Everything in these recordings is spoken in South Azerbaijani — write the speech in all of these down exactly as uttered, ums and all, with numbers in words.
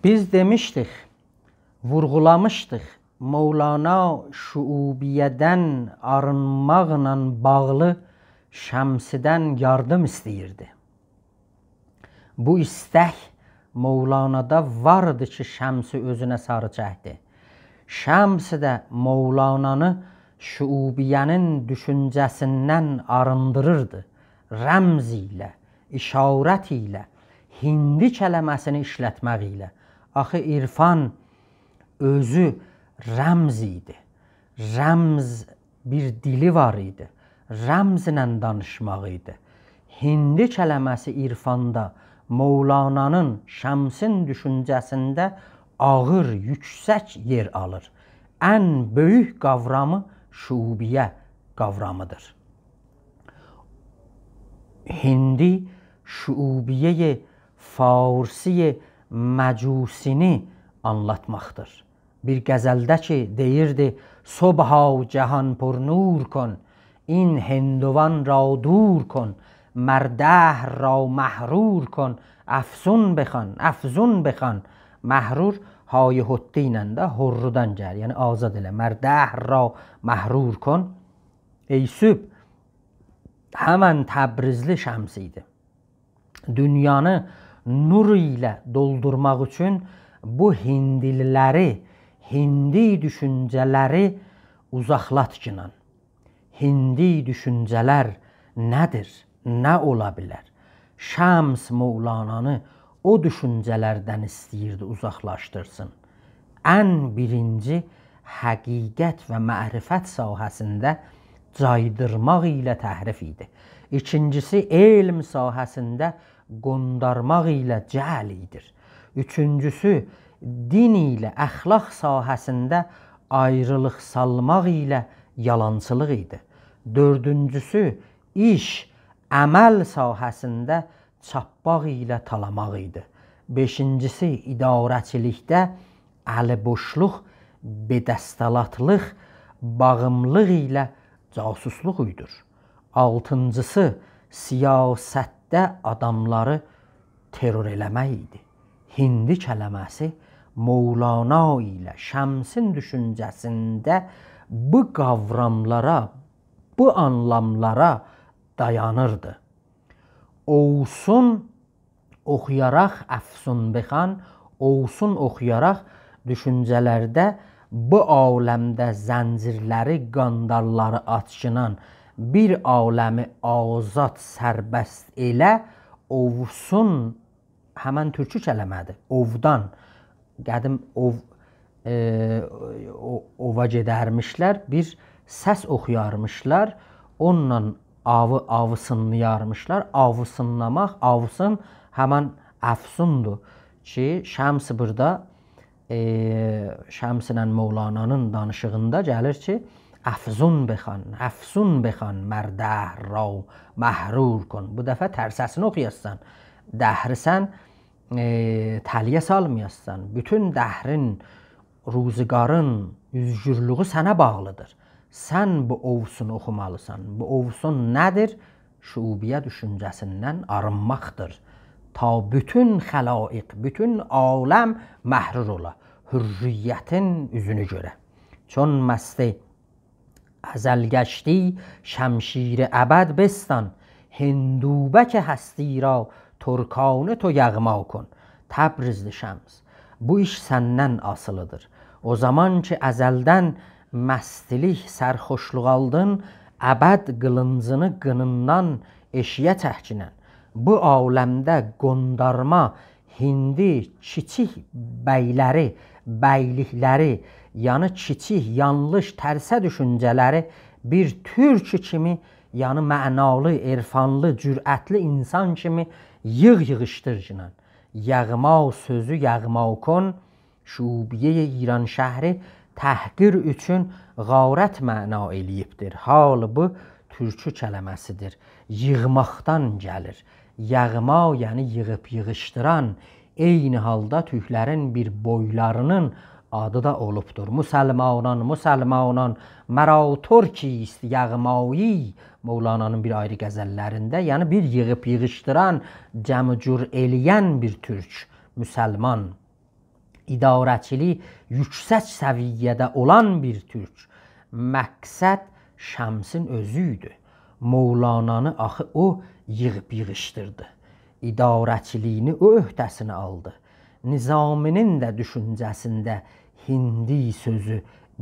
بیز دئمیشدیک، وورغولامیشدیق، مولانا شعوبیه‌دن آرینماقلا باغلی شمسدن یاردیم ایسته‌ییردی. بو ایستک مولانادا واردی کی، شمسی اؤزونه ساری چکدی. شمس ده مولانانی شعوبیه‌نین دوشونجه‌سیندن آریندیریردی. رمز ایله، اشارت ایله، هندی کلمه‌سینی ایشلتمک ایله. آخی عرفان اؤزو رمز ایدی. رمز بیر دیلی وار ایدی. رمزله دانیشماق ایدی. هندی کلمه‌سی عرفاندا مولانانین، شمسین دوشونجه‌سینده آغیر، یوکسک یئر آلیر. ان بؤیوک قاورامی شعوبیه قاورامیدیر. هندی شعوبیه‌ی فارسی مجوسینی آنلاتماقدیر. بیر غزلده کی، دئییردی: «صبحا جهان پر نور کن، این هندوان را دور کن، مر دهر را محرور کن، افسون بخوان، افزون بخوان.» محرور های هوتو ایله ده هورودان گلیر، یعنی آزاد ائله. «مر دهر را محرور کن.» ای صبح، همن تبریزلی شمس ایدی. دونیانی نور ایله دولدورماق اوچون بو هندیلی‌لری، هندی دوشونجه‌لری اوزاقلاتگینان. هندی دوشونجه‌لر نه‌دیر؟ نه اولا بیلر؟ شمس مولانانی او دوشونجه‌لردن ایسته‌ییردی اوزاقلاشدیرسین. ان بیرینجی حقیقت و معرفت ساحه‌سینده جایدیرماق ایله تحریف ایدی. ایکینجیسی، علم ساحه‌سینده قوندارماق ایله جعل ایدی. اوچونجوسو، دین ایله اخلاق ساحه‌سینده آیریلیق سالماق ایله یالانچیلیق ایدی. دؤردونجوسو، ایش، عمل ساحه‌سینده چاپماق ایله تالاماق ایدی. بئشینجیسی، اداره‌چیلیکده الی‌بوشلوق، بی‌دستالاتلیق، باغیملیلیق ایله جاسوسلوق ایدی. آلتینجیسی، سیاستده آداملاری ترور ائله‌مک ایدی. هندی کلمه‌سی مولانا ایله شمسین دوشونجه‌سینده بو قاوراملارا، بو آنلاملارا دایانیردی. اووسون اوخویاراق، افسون بخوان، اووسون اوخویاراق دوشونجه‌لرده بو عالمده زنجیرلری، قاندارلاری آچگینان بیر عالمی آزاد، سربست ائله، اووسون، همن تورکو کلمه‌دیر، اوودان. قدیم اوو، ائ، او، اووا گئدرمیشلر، بیر سس اوخویارمیشلار، اونونلا آوی، آوی سینلایارمیشلار. آوی سینلاماق، آوی سین همن افسوندور کی، شمس بورادا، ائ، شمسله مولانانین دانیشیغیندا گلیر کی، «افزون بخوان، افسون بخوان، مر دهر را محرور کن.» بو دفعه ترسه‌سینی اوخویاسان. دهری سن، ائ، تله‌یه سالمایاسان. بوتون دهرین، روزگارین اؤزگورلویو سنه باغلیدیر. سن بو اووسونو اوخومالیسان. بو اووسون نه‌دیر؟ شعوبیه دوشونجه‌سیندن آرینماقدیر. تا بوتون خلایق، بوتون عالم محرور اولا، حریتین اوزونو گؤره. «چون مست ازل گشتی شمشیر ابد بستان، هندوبک هستی را ترکانه تو یغما کن.» تبریزلی شمس، بو ایش سندن آسیلیدیر. او زامان کی، ازلدن مستلیک، سرخوشلوق آلدین، ابد قیلینجینی قینیندان ائشییه چکگینن، بو عالمده قوندارما هندی کیچیک بیلری، بیلیکلری، یعنی کیچیک، یانلیش، ترسه دوشونجه‌لری بیر تورک کیمی، یعنی معنالی، عرفانلی، جرأتلی اینسان کیمی ییغ-ییغیشدیرگینان. یغما سؤزو، یغما کن، شعوبیه‌ی ایرانشهری تحقیر اوچون غارت معنا ائله‌ییبدیر. حال بو تورکو کلمه‌سیدیر. ییغماقدان گلیر. یغما، یعنی ییغیب ییغیشدیران، عینی حالدا تورکلرین بیر بویلارینین آدی دا اولوبدور. «مسلمانان، مسلمانان، مرا ترکی است یغمایی.» مولانانین بیر آیری غزللرینده، یعنی بیر ییغیب ییغیشدیران، جمع و جور ائله‌ین بیر تورک، مسلمان. اداره‌چیلیگی یوکسک سویه‌ده اولان بیر تورک. مقصد شمسین اؤزو ایدی. مولانانی آخی او ییغیب ییغیشدیردی. اداره‌چیلیگینی او عهده‌سینه آلدی. نظامی‌نین ده دوشونجه‌سینده هندی سؤزو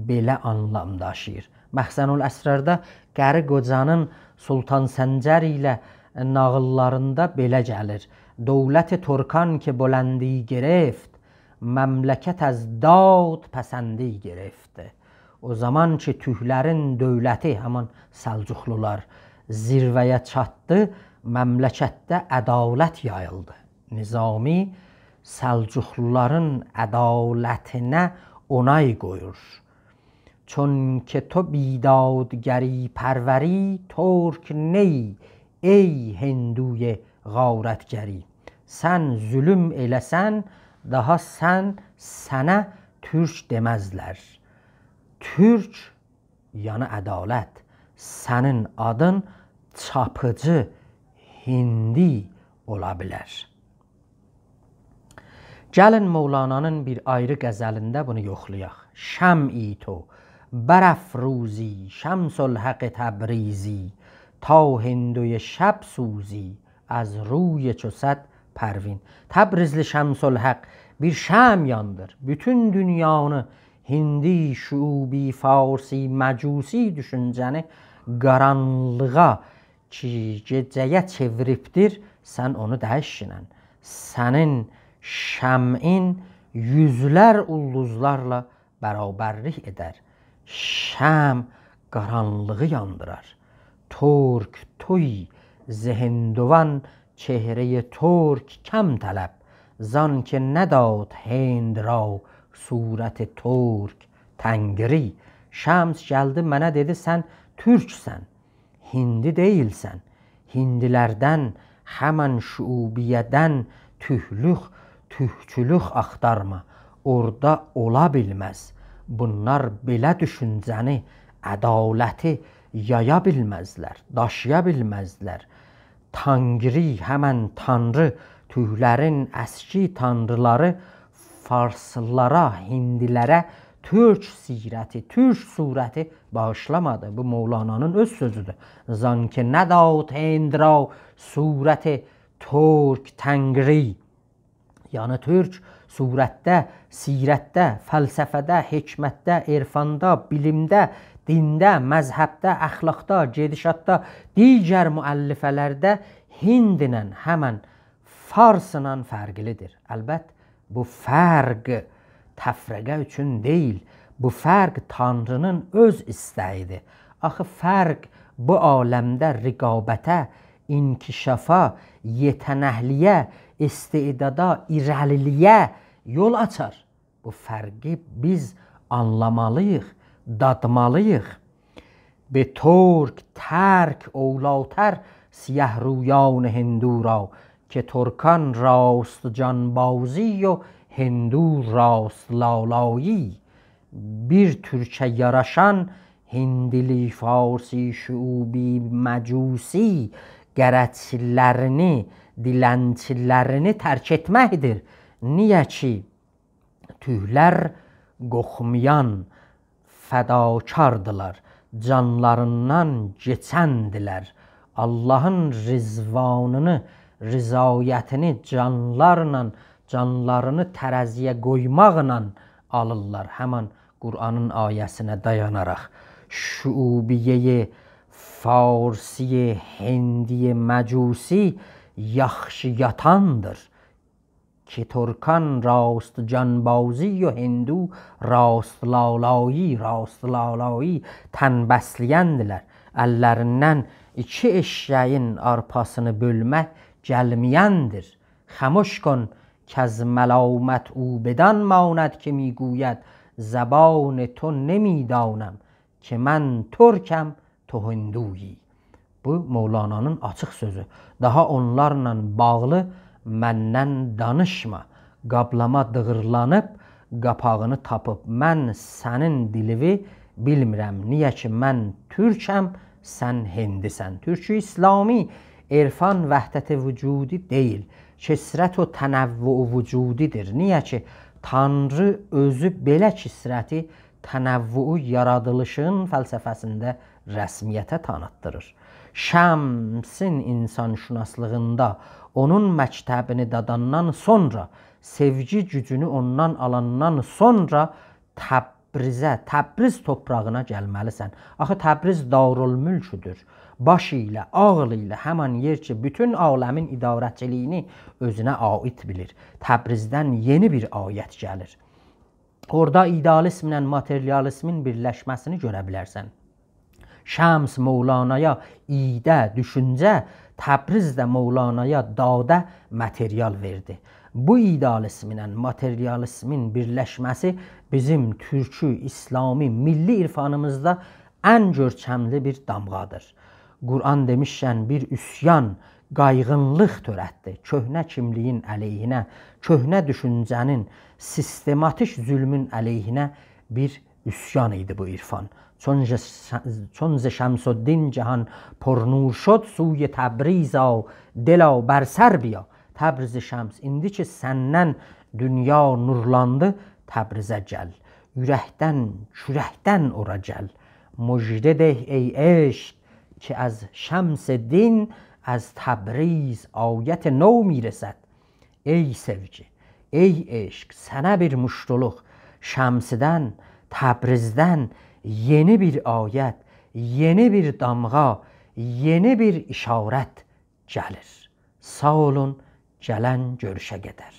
بئله آنلام داشیییر. مخزن الاسراردا قاری قوجانین سلطان سنجر ایله ناغیللاریندا بئله گلیر: «دولت ترکان که بلندی گرفت، مملکت از داد پسندی گرفت.» او زامان کی تورکلرین دؤولتی، همان سلجوقلولار، زیروه‌یه چاتدی، مملکتده عدالت یاییلدی. نظامی سلجوقلولارین عدالتینه اونای قویور. «چون که تو بیدادگری پروری، ترک نه‌ای ای هندوی غارتگری.» سن ظلم ائله‌سن، داها سن، سنه تورک دئمزلر. تورک، یعنی عدالت، سنین آدین چاپیجی هندی اولا بیلر. گلین مولانانین بیر آیری غزلینده بونو یوخلایاق. «شمعی تو برافروزی شمس الحق تبریزی، تا هندوی شب سوزی از روی چو صد پروین.» تبریزلی شمس الحق، بیر شمع یاندیر. بوتون دونیانی، هندی، شعوبی، فارسی، مجوسی دوشونجه‌نی قارانلیغا، کی گئجه‌یه چئویریبدیر، سن اونو دییشگینن. سنین شمعین یوزلر اولدوزلارلا برابرلیک ائدر. شمع قارانلیغی یاندیرار. «ترک تویی ز هندوان، چهرهٔ ترک کم طلب، زان که نداد هند را صورت ترک تنگری.» شمس گلدی منه دئدی: «سن تورکسن، هندی دئییلسن. هندیلردن، همن شعوبیه‌دن تورکلوک، تورکچولوک آختارما. اورادا اولا بیلمز. بونلار بئله دوشونجه‌نی، عدالتی یایا بیلمزلر، داشییا بیلمزلر. تانگری، همن تانری، تورکلرین اسکی تانریلاری فارسلارا، هندیلره تورک سیرتی، تورک صورتی باغیشلامادی.» بو مولانانین اؤز سؤزودور. «زان که نداد هند را صورت ترک تنگری.» یعنی تورک صورتده، سیرتده، فلسفه‌ده، حکمتده، عرفاندا، بیلیمده، دینده، مذهبده، اخلاقدا، گئدیشاتدا، دیگر مؤلفه‌لرده هندله، همن فارسلا فرقلیدیر. البت، بو فرق تفرقه اوچون دئییل. بو فرق تانرینین اؤز ایسته‌ییدیر. آخی فرق بو عالمده رقابته، انکشافا، یئته‌نکلییه، استعدادا، ایره‌لیلییه یول آچار. بو فرقی بیز آنلامالیییق، دادمالیییق. «به ترک ترک اولی‌تر سیه‌رویان هندو را، که ترکان راست جانبازی و هندو راست لالایی.» بیر تورکه یاراشان هندیلی، فارسی، شعوبی، مجوسی قره‌چیلرینی، دیلنچیلرینی ترک ائتمکدیر. نییه کی، تورکلر قورخمایان، فداکاردیلار، جانلاریندان کئچندیلر. آللاهین رضوانینی، رضایتینی جانلارلا، جانلارینی تره‌زییه قویماقلا آلیرلار. همن قرآنین آیه‌سینه دایاناراق، شعوبیه‌ی فارسی، هندی، مجوسی یاخشی یاتاندیر. «که ترکان راست جانبازی و هندو راست لالایی»، راست لالایی، تن بسله‌یندیلر. اللریندن ایکی ائششه‌یین آرپاسینی بؤلمک گلمه‌یندیر. «خمش کن کز ملامت او بدان ماند که می‌گوید، زبان تو نمی‌دانم که من ترکم تو هندویی.» بو مولانانین آچیق سؤزو. داها اونلارلا باغلی مندن دانیشما. قابلاما دیغیرلانیب، قاپاغینی تاپیب، من سنین دیلیوی بیلمیرم. نییه کی، من تورکم، سن هندیسن. تورکی اسلامی عرفان وحدت وجودی دئییل، کثرت و تنوع وجودی‌دیر. نییه کی، تانری اؤزو بئله کثرتی، تنوعو یارادیلیشین فلسفه‌سینده رسمیته تانیتدیریر. شمسین انسان‌شناسلیغیندا اونون مکتبینی داداندان سونرا، سئوگی گوجونو اوندان آلاندان سونرا تبریزه، تبریز توپراغینا گلمه‌لیسن. آخی تبریز دارالملکدور. باش ایله، عقل ایله همان یئر کی، بوتون عالمین اداره‌چیلیگینی اؤزونه عایید بیلیر. تبریزدن یئنی بیر آیت گلیر. اورادا ایده‌آلیزمله ماتریالیزمین بیرلشمه‌سینی گؤره بیلرسن. شمس مولانایا ایده، دوشونجه، تبریز ده مولانایا داده، ماتریال وئردی. بو ایده‌آلیزمله ماتریالیزمین بیرلشمه‌سی بیزیم تورکی، اسلامی، میللی عرفانیمیزدا ان گؤرکملی بیر دامغادیر. قرآن دئمیشکن بیر عصیان، قایغینلیق تؤرتدی. کؤهنه کیملیگین علیهینه، کؤهنه دوشونجه‌نین، سیستماتیک ظلمون علیهینه بیر عصیان ایدی بو عرفان. «چون ز، چون ز شمس‌الدین جهان پرنور شد، سوی تبریز آ، دلا بر سر بیا.» تبریز شمس، ایندی کی سندن دونیا نورلاندی، تبریزه گل. اورکدن، کورکدن اورا گل. مژده ده ای عشق که از شمس دین، از تبریز آیت نو می‌رسد. ای سئوگی، ای عشق، سنه بیر موشتولوق. شمسدن، تبریزدن یئنی بیر آیت، یئنی بیر دامغا، یئنی بیر اشارت گلیر. ساغ اولون، گلن گؤروشه قدر.